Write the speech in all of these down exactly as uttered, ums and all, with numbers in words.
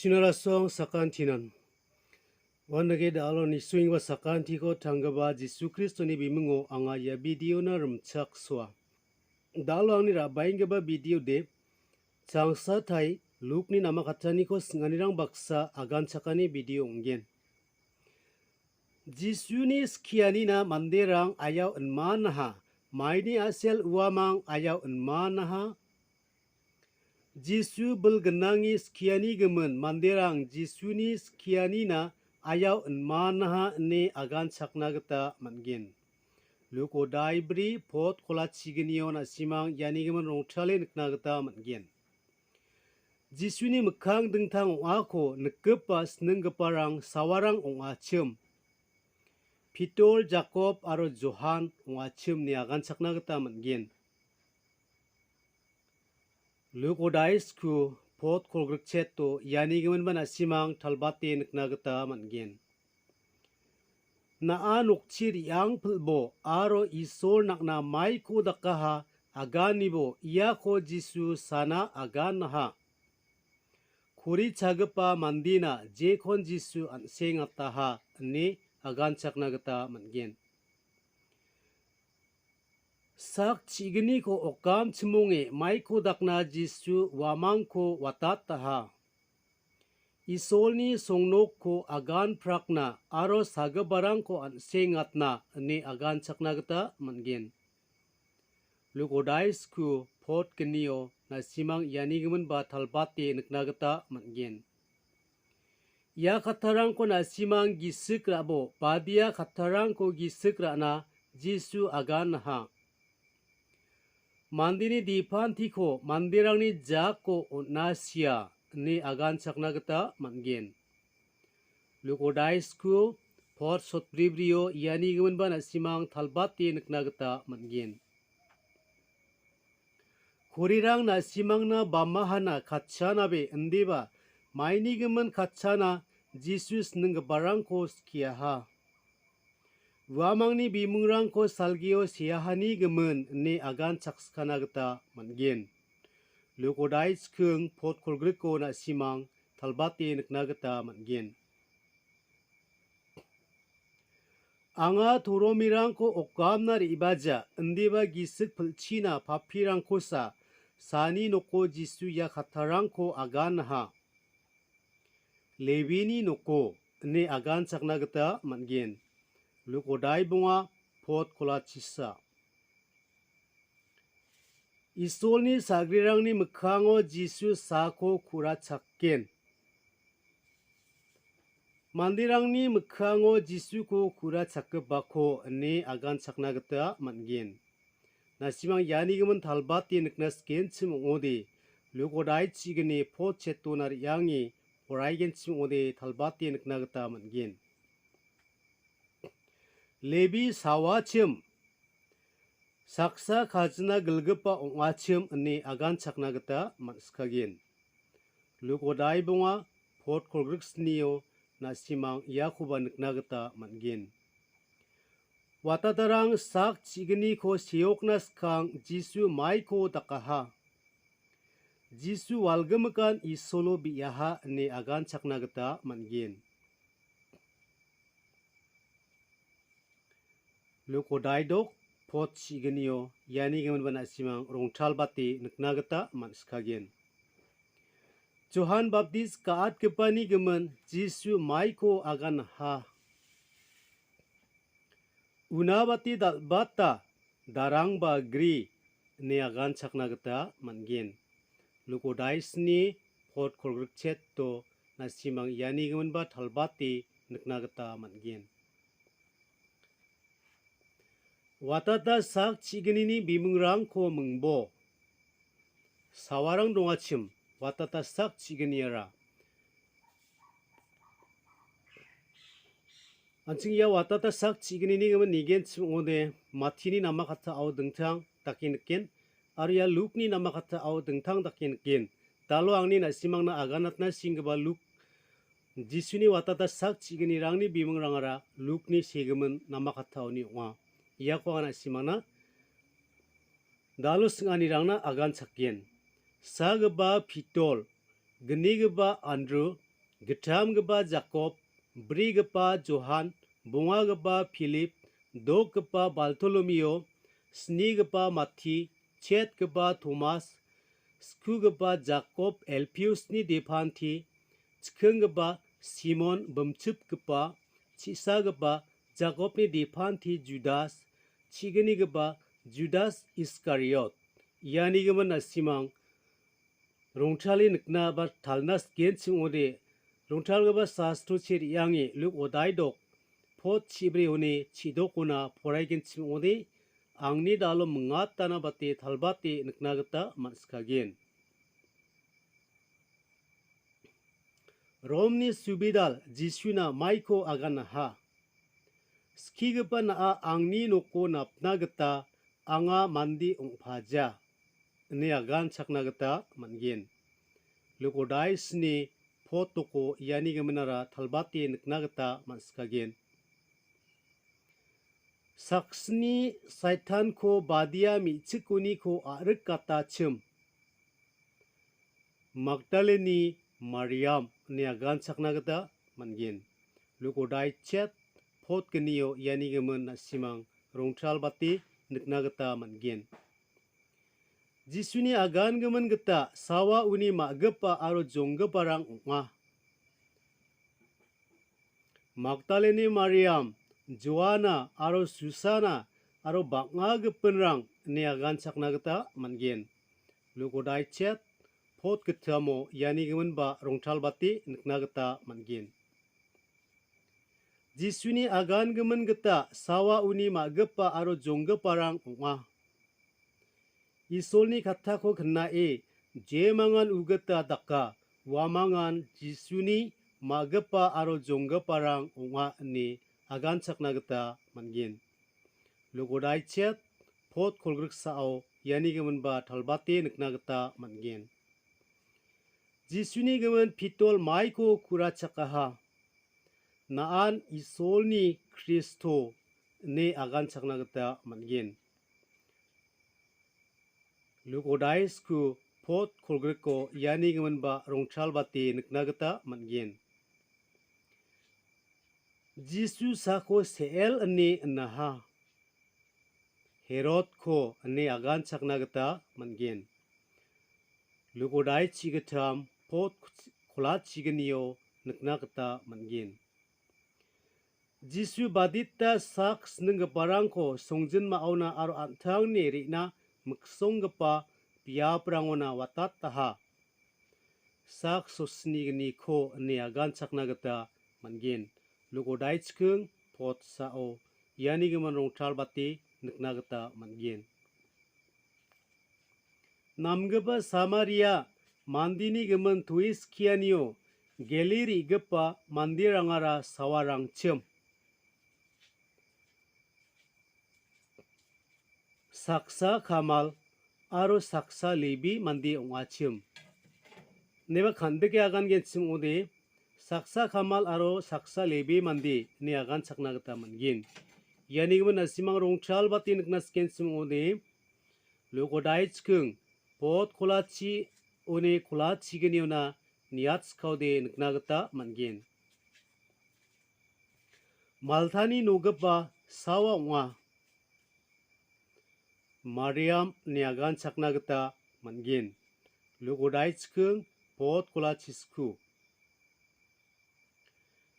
Chinarasong sakantinan. Uandake da·alo nisoenggipa sakantiko tanggipa Jisu Kristoni bimingo anga ia videona rimchaksoa. Da·alo angni ra·baenggipa video de, changsatai Lukni namakattaniko sing·anirang baksa aganchakani video ong·gen. Jisuni skianina manderang ayao inmanaha, maini a·sel uamang ayao inmanaha. Jisu bilgnangi skianigimin manderang Jisuni skianina ayao inmanaha ine aganchakna gita man·gen. Luko daibri pot kolachignio na·simang ianigimin rongtale nikna gita man·gen. Jisuni mikkang dingtang ong·ako nikgipa sininggiparang sawarang ong·achim. Pitol, Jakob aro Johan ong·achim ine aganchakna gita man·gen. Luko daisku pot kolgrikcheto ianigiminba na·simang talbate nikna gita man·gen. Na·a nokchi re·angpilbo aro Isol nang·na maiko dakaha aganibo iako Jisu sana aganaha. Kori chagipa mandena jekon Jisu an·sengataha ine aganchakna gita man·gen. Sak chigniko okamchimonge maiko dakna Jisu uamangko watataha. Isolni songnokko agan prakna aro sagiparangko an·sengatna ine aganchakna gita man·gen. Luko daisku pot gnio na·simang ianigiminba talbate nikna gita man·gen. Ia kattarangko na·simang gisik ra·bo, badia kattarangko gisik ra·na Jisu aganaha. Mandeni dipantiko manderangni jako on·asia ine aganchakna gita man·gen. Luko daisku pot sotbribrio ianigiminba na·simang talbate nikna gita man·gen. Korirang na·simangna bamahana katchanabe indiba mainigimin katchana Jisu sininggiparangko skiaha. Uamangni bimungrangko salgio seahani gimin ine agan chakskana gita man·gen. Luko dai chiking pot kolgriko na·simang talbate nikna gita man·gen. Anga toromirangko okamna re·baja, indiba gisik pilchina papirangkosa, sani noko Jisu ia kattarangko aganaha. Lebini noko, ine aganchakna gita man·gen. Luko dai bonga pot kolachisa. Isolni sagrirangni mikkango Jisu saako ku·rachakgen. Manderangni mikkango Jisuko ku·rachakgipako ine aganchakna gita man·gen. Na·simang ianigimin talbate nikna sikenchim ong·ode, Luko dai chigni pot chetona re·ange poraigenchim ong·ode talbate nikna gita man·gen. Lebi sawachim, saksa kajina gilgipa ong·achim ine aganchakna gita man·sikagen. Luko dai bonga pot kolgriksnio na·simang iakoba nikna gita man·gen. Watatarang sak chigniko seokna skang Jisu maiko dakaha. Jisu walgimikan Isolo bi·aha ine aganchakna gita man·gen. Luko daidok pot chignio iani giminba na·simang rongtalbate nikna gita man·sikagen. Johan Baptis ka·atgipani gimin Jisu maiko aganha. Unabate dal·bata darangba gri ine aganchakna gita man·gen. Luko daisni pot kolgrikcheto na·simang iani giminba talbate nikna gita man·gen. Watata sak chignini bimingrangko mingbo. Sawarang dongachim, watata sak chigniara. An·ching ia watata sak chignini gimin nigenchim ong·ode, Matini namakatao dingtang dake nikgen, aro ia Lukni namakatao dingtang dake nikgen. Dalo angni na·simangna aganatna singgipa Luk, Jisuni watata sak chignirangni bimingrangara Lukni segimin namakataoni ong·a. Iako anga na·simangna dalo sing·anirangna aganchakgen. Sagipa Pitol, gnigipa Andru, gittamgipa Jakob, brigipa Johan, bongagipa Pilip, dokgipa Bartolomeo, snigipa Mati, chetgipa Tomas, skugipa Jakob Elpiusni depanti, chikinggipa Simon bimchipgipa, chisagipa Jakobni depanti Judas, chignigipa Judas Iskariot. Ianigimin na·simang rongtale nikna ba talna sikenchim ong·ode, rongtalgipa sastro che re·ange Luk odaidok pot chibrioni chidokona poraigenchim ong·ode, angni dalo mingatana bate talbate nikna gita man·sikagen. Romni subidal Jisuna maiko aganaha. Skigipa na·a angni noko napna gita anga mande ong·paja, ine aganchakna gita man·gen. Luk odai sni pot doko iani giminara talbate nikna gita man·sikagen. Saksni Saitanko badia me·chikoniko a·rikatachim. Magdaleni Mariam ine aganchakna gita man·gen. Luk odai chet pot gnio iani gimin na·simang rongtalbate nikna gita man·gen. Jisuni agan gimin gita sawa uni ma·gipa aro jonggiparang ong·a. Magdaleni Mariam, Joana aro Susana aro bang·a gipinrang ine aganchakna gita man·gen. Luk odai chet pot gitamo iani giminba rongtalbate nikna gita man·gen. Jisuni agan gimin gita sawa uni ma·gipa aro jonggiparang ong·a. Isolni kattako knae, jemangan ugita daka, uamangan Jisuni ma·gipa aro jonggiparang ong·a ine aganchakna gita man·gen. Luk odai chet pot kolgriksao iani giminba talbate nikna gita man·gen. Jisuni gimin pitol maiko kurachakaha. Na·an Isolni Kristo ine aganchakna gita man·gen. Luk odai sku pot kolgriko iani giminba rongtalbate nikna gita man·gen. Jisu sako se·el ine inaha. Herodko ine aganchakna gita man·gen. Luk odai chigittam pot kolachignio nikna gita man·gen. Jisu badita sak sninggiparangko songjinmaona aro an·tangni re·na miksonggipa biaprangona watataha. Sak sosnigniko ine aganchakna gita man·gen. Luk odai chiking pot sao iani gimin rongtalbate nikna gita man·gen. Namgipa Samaria mandeni gimin toe skianio gele re·gipa manderangara sawarangchim. Saksa kamal aro saksa Lebi mande ong·achim. Neba kandike agangenchim ong·ode, saksa kamal aro saksa Lebi mande ine aganchakna gita man·gen. Iani gimin na·simang rongtalbate nikna sikenchim ong·ode, Luk odai chiking pot kolachi one kolachigniona niatskaode nikna gita man·gen. Maltani nogipa sawa ong·a. Mariam ine aganchakna gita man·gen. Luk odai chiking pot kolachisku.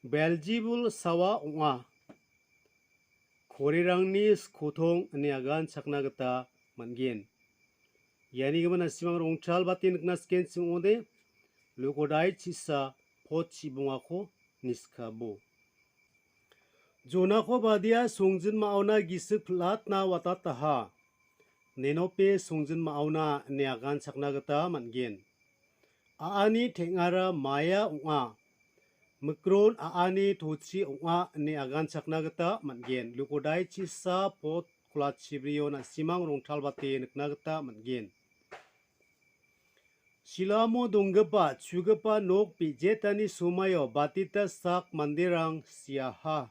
Beljibul sawa ong·a. Korirangni skotong ine aganchakna gita man·gen. Iani gimin na·simang rongtalbate nikna sikenchim ong·ode, Luk odai chisa pot chibongako niskabo. Jonako badia songjinmaona gisik pil·atna watataha. Nenope songjinmaona ine aganchakna gita man·gen. A·ani teng·ara maia ong·a. Mikron a·ani tochi ong·a ine aganchakna gita man·gen. Luk odai chisa pot kolachibrio na·simang rongtalbate nikna gita man·gen. Silamo donggipa chugipa nok bijetani somaio batita sak manderang siaha.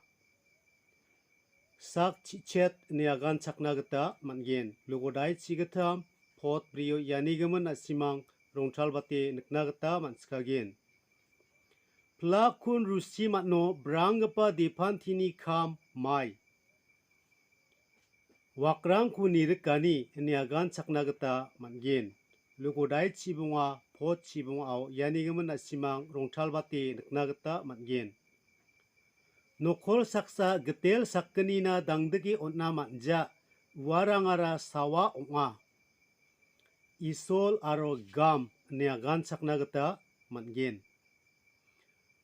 Sak chichet ine aganchakna gita man·gen. Luk odai chigittam pot brio iani gimin na·simang rongtalbate nikna gita man·sikagen. Pilakon rusi man·o branggipa depantini kam mai. Wakrangko nirikani ine aganchakna gita man·gen. Lukodai chibonga, pot chibongao ianigimin na·simang rongtalbate nikna gita man·gen. Nokol saksa gitel sakgnina dangdike on·na man·ja, uarangara sawa ong·a. Isol aro gam ine aganchakna gita man·gen.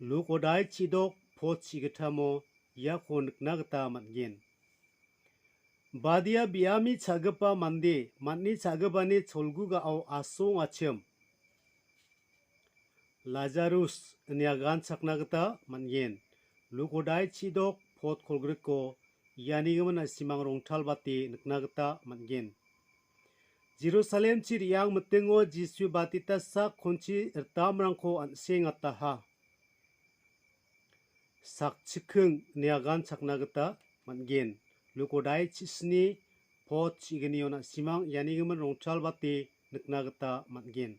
Lukodai chidok pot chigitamo iako nikna gita man·gen. Badia biami cha·gipa mande, man·e cha·gipani cholgugao asongachim. Lazarus ine aganchakna gita man·gen. Lukodai chidok pot kolgriko ianigimin na·simang rongtalbate nikna gita man·gen. Jerusalemchi re·ang mitingo Jisu batita sak konchi ritamrangko an·sengataha. Sakchiking ine aganchakna gita man·gen. Lukodai chisni pot chignio na·simang ianigimin rongtalbate nikna gita man·gen.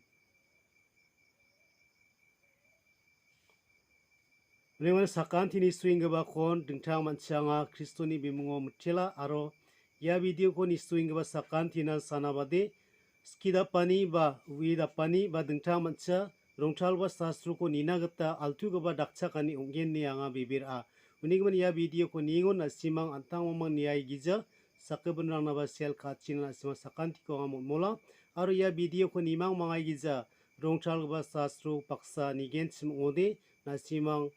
Rimani sakantini suenggipakon dingtang manchanga Kristoni bimungo mitela aro ia videoko nisuenggipa sakantinan sanabade skidapani ba uidapani ba dingtang mancha rongtalba sastroko nina gita altugipa dakchakani ong·gen ine anga bebera. Unigimin ia videoko niengon na·simang an·tangmangmang niaigija sakgipinrangnaba sel ka·achina na·simang sakantiko anga molmola. Aro ia videoko nimang mangaigija rongtalgipa sastro baksa nigenchim ong·ode, na·simang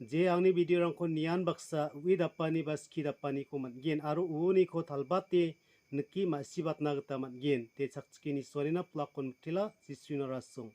je angni videorangko nian baksa uidapaniko dapaniko man·gen aro uoniko talbate nike ma·sibatna gita man·gen. Te chakchikeni suarina pilakon mitela, Jisuna rasong.